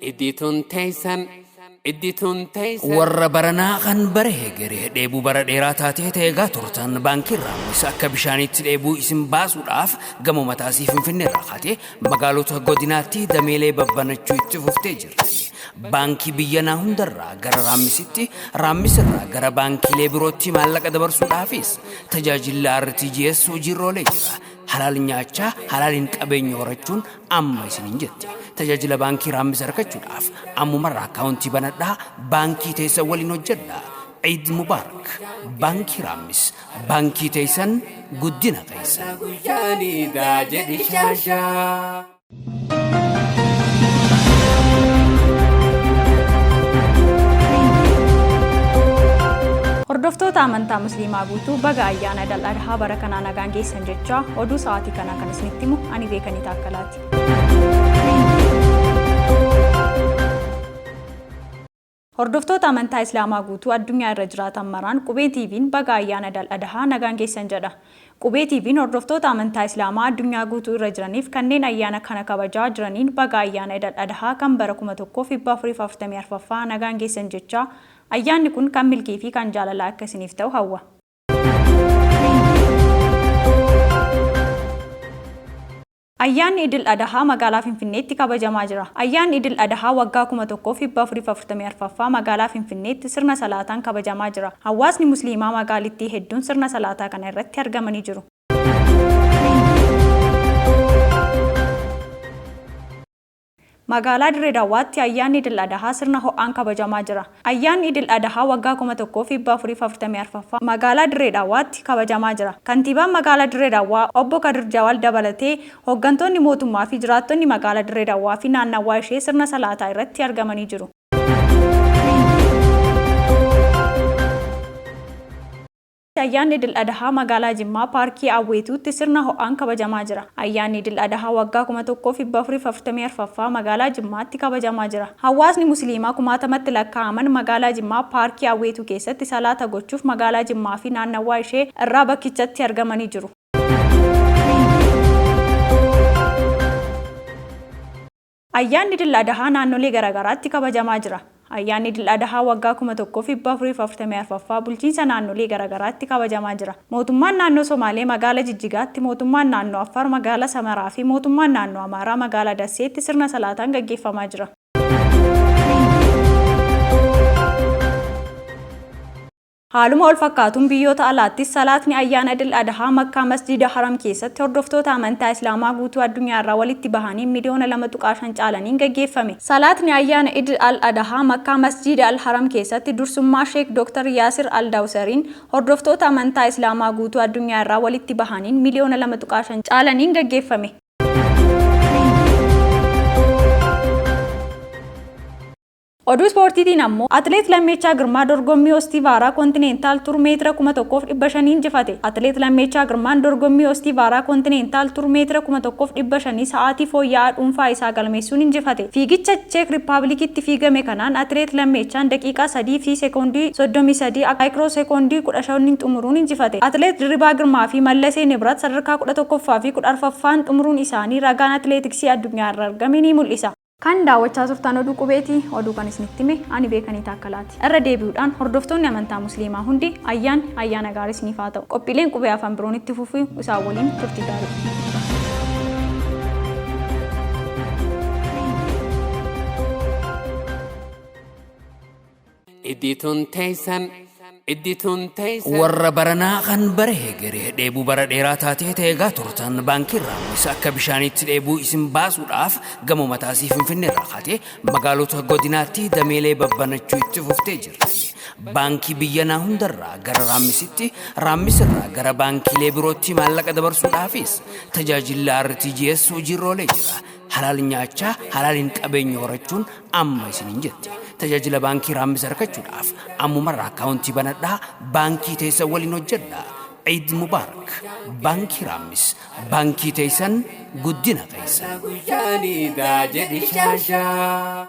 Iddituun teessan, iddituun teessan. Warra baranaa kan bare hegeree dheebuu bara dheeraa taatee ta'eegaa turtan, baankiin Raammis akka bishaaniitti dheebuu isin baasuudhaaf gamoo mataasii Finfinnee irraa kaatee magaalota godinaatti dameelee babbanachuu itti fuftee jirti. Baankii biyyanaa hundarraa gara Raammisitti, Raammisirraa gara baankiilee birootti maallaqa dabarsuudhaafis tajaajilli RTGS hojiirra oolee jira. Halaal nyaachaa halaaliin qabeenya horachuun amma isiniin jetti. Tajaajila baankii Raammis argachuudhaaf ammumarraa akkaawuntii banadhaa, baankii teessan waliin hojjedhaa. Eid Mubarak! Baankii Raammis, baankii teessan, guddina keessan. Guyyaan iidaa jedhi shaashaa. Hordoftoota amantaa Musliimaa guutuu baga ayyaana Idal Adhaa bara kanaa nagaan geessan jechaa, oduu sa'aatii kanaa kan isinitti himu ani Beekanii Taakkalaati. Hordoftoota amantaa Islaamaa guutuu addunyaa irra jiraatan maraan Qubee TVn baga ayyaana Idal Adahaa nagaan geessan jedha. Qubee TVn hordoftoota amantaa Islaamaa addunyaa guutuu irra jiraniif kanneen ayyaana kana kabajaa jiraniin baga ayyaana Idal Adahaa kan bara 1444ffaa nagaan geessan jechaa, ayyaanni kun kan milkii fi kan jaalalaa akka isiniif ta'u hawwa. Ayyaanni Idil Adahaa magaalaa Finfinneetti kabajamaa jira. Ayyaanni Idil Adahaa waggaa 1444ffaa magaalaa Finfinneetti sirna salaataan kabajamaa jira. Hawaasni Musliimaa magaalittii hedduun sirna salaataa kana irratti argamanii jiru. Magaalaa Dirree Dawwaatti ayyaanni Idil Adahaa sirna ho'aan kabajamaa jira. Ayyaanni Idil Adahaa waggaa 1444ffaa magaalaa Dirree Dawwaatti kabajamaa jira. Kantiibaan magaalaa Dirree Dawwaa Obbo Kadir Jawal dabalatee hoggantoonni mootummaa fi jiraattonni magaalaa Dirree Dawwaa fi naannawwaa ishee sirna salaataa irratti argamanii jiru. Ayyaanni Idil Adahaa magaalaa Jimmaa Paarkii Awweetuutti sirna ho'aan kabajamaa jira. Ayyaanni Idil Adahaa waggaa 1444ffaa magaalaa Jimmaatti kabajamaa jira. Hawaasni Musiliimaa kumaatamatti lakkaa'aman magaalaa Jimmaa Paarkii Awweetuu keessatti salaata gochuuf magaalaa Jimmaa fi naannawwaa ishee irraa bakkichatti argamanii jiru. Ayyaanni Idil Adahaa naannolee garaagaraatti kabajamaa jira. Ayyaanni Idil Adahaa waggaa 1444ffaa bulchiinsa naannolee garaagaraatti kabajamaa jira. Mootummaan naannoo Somaalee magaala Jijjigaatti, mootummaan naannoo Affaar magaala Samaraa fi mootummaan naannoo Amaaraa magaalaa Dasseetti sirna salaataan gaggeeffamaa jira. Haaluma walfakkaatuun biyyoota alaattis salaatni ayyaana Idil Adahaa Makkaa Masjiida Haram keessatti hordoftoota amantaa Islaamaa guutuu addunyaa irraa walitti bahaniin miliyoona 2.5 caalaniin gaggeeffame. Salaatni ayyaana Id Al Adahaa Makkaa Masjiida Al Haram keessatti dursummaa Sheek Dr. Yaasir Al Dawsariin hordoftoota amantaa Islaamaa guutuu addunyaa irraa walitti bahaniin miliyoona 2.5 caalaniin gaggeeffame. Oduu Ispoortiitiin ammoo Atileet Lammeechaa Girmaa dorgommii Oostii Vaaraa Koontineentaal Tuur meetira 1500 injifate. Atileet Lammeechaa Girmaan dorgommii Oostii Vaaraa Koontineentaal Tuur meetira 1500 sa'aatii fooyya'aa dhuunfaa isaa galmeessuun injifate. Fiigicha Cheek Riippaabilikitti fiigame kanaan Atileet Lammeechaan daqiiqaa 3 fi sekoondii 33 maayikiroo sekoondii 15n xumuruun injifate. Atileet Dirribaa Girmaa fi Mallasee Nibrat sadarkaa 11ffaa fi 14ffaan xumuruun isaanii ragaan atileetiksii addunyaa irra argame ni mul'isa. Kan daawwachaa turtan oduu Qubeeti. Oduu kan isinitti hime ani Beekanii Taakkalaati. Irra deebi'uudhaan hordoftoonni amantaa Musliimaa hundi ayyaanni ayyaana gaarii isiniif haa ta'u. Qophiileen Qubee afan biroon itti fufu, isaan waliin turtii gaarii. Iddituun teessan, iddituun teessan. Warra baranaa kan bare hegeree dheebuu bara dheeraa taatee ta'eegaa turtan, baankiin Raammis akka bishaaniitti dheebuu isin baasuudhaaf gamoo mataasii Finfinnee irraa kaatee magaalota godinaatti dameelee babbanachuu itti fuftee jirti. Baankii biyyanaa hundarraa gara Raammisitti, Raammisirraa gara baankiilee birootti maallaqa dabarsuudhaafis tajaajilli RTGS hojiirra oolee jira. Halaal nyaachaa halaaliin qabeenya horachuun amma isiniin jetti. Tajaajila baankii Raammis argachuudhaaf ammumarraa akkaawuntii banadhaa, baankii teessan waliin hojjedhaa. Eid Mubarak! Baankii Raammis, baankii teessan, guddina keessan. Guyyaan iidaa jedhi shaashaa.